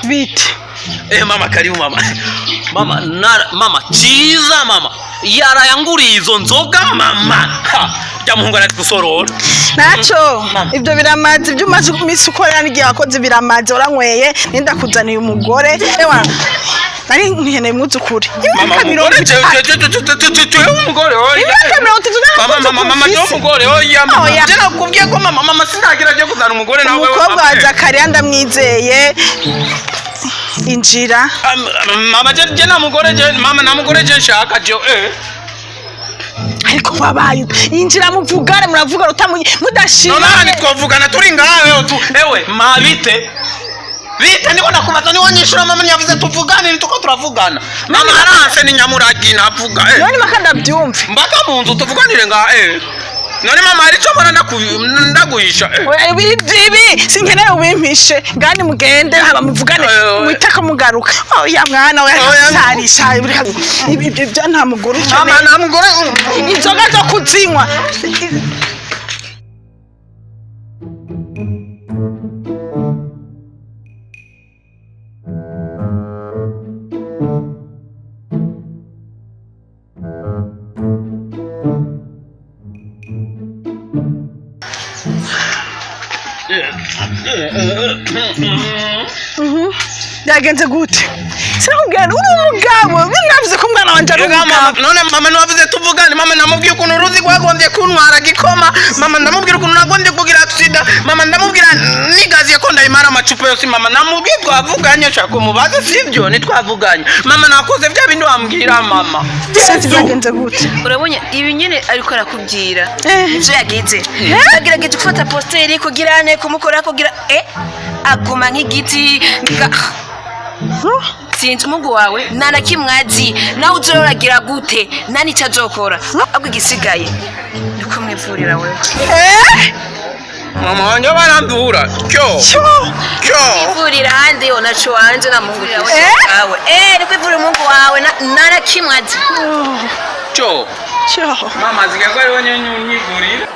Bite. Eh, mama karibu mama. Mama nara, mama ciza mama. Yarayanguriye izo nzoga mama. Ha, jya muhungu arati gusorora. Naco Mama. ibyo biramaze, ibyo umaze iminsi ukora n'igihe wakoze biramaze, waranyweye ninda kuzaniye umugore. Ewa, nari nkeneye umwuzukuri. Mama Imyaka 30. umugore jewe umugore oya. Imyaka 30 Mama nta mama mama jewe mfise. umugore oya mama. Oya. Je nakubwiye ko mama mama sindagira je kuzana umugore nawe. Umukobwa wa Zakariya ndamwizeye, injira. Mama je na mugore je mama na mugore je nshaka je eh. Ariko wabaye injira muvugane, muravuga utamu mudashimye. None twavugana turi ngawe tu ewe ma bite bite niko nakubaza niwo nyishura mama ntiyavuze tuvugane nituko turavugana mama aranse ni nyamuragi navuga eh. None maka ndabyumve. Mbaka mu nzu tuvuganire nga eh. None mama hari icyo mbona ndaguhisha eh. Oya, ibi ibi sinkeneye ubimpishe ngani, mugende haba muvugane. Oya, oya. Mwiteko mugaruka. Oya mwana, oya. Oya. Sarisha ibi ibyo nta mugore Mama ukeneye. nta mugore. Inzoga zo kuzinywa. Byagenze gute? Sinakubwira uri umugabo, navuze ko umwana wanjye ari Ega mama, umugabo. none mama ntiwavuze tuvugane. Mama namubwiye ukuntu uruzi rwagombye kuntwara gikoma. Mama ndamubwira ukuntu nagombye kugira sida. Mama ndamubwira nigaziye ko ndayimara amacupa yose. Mama namubwiye twavuganye, shaka umubaze sibyo ntitwavuganye. Mama nakoze bya bindi wambwira mama. Sinzi byagenze gute. Urabonye ibi nyine ariko arakubwira Eh. ivyo yagize, agerageje gufata posteri kugira ne kumukora kugira aguma nk'igiti sinzi umuhungu wawe nta na kimwe azi, nawe uzoragira gute nta n'icyo azokora, ahubwo igisigaye ni kumwivurira wewe. Eh. Mama wanjye barandura cyo Cyo. cyo. Kwivurira ahandi onaco wanje na muhungu Eh? wawe ni kwivurira umuhungu wawe nta na kimwe azi. Cyo. Cyo. Mama zigaye ko ariwe nyine unyigurira.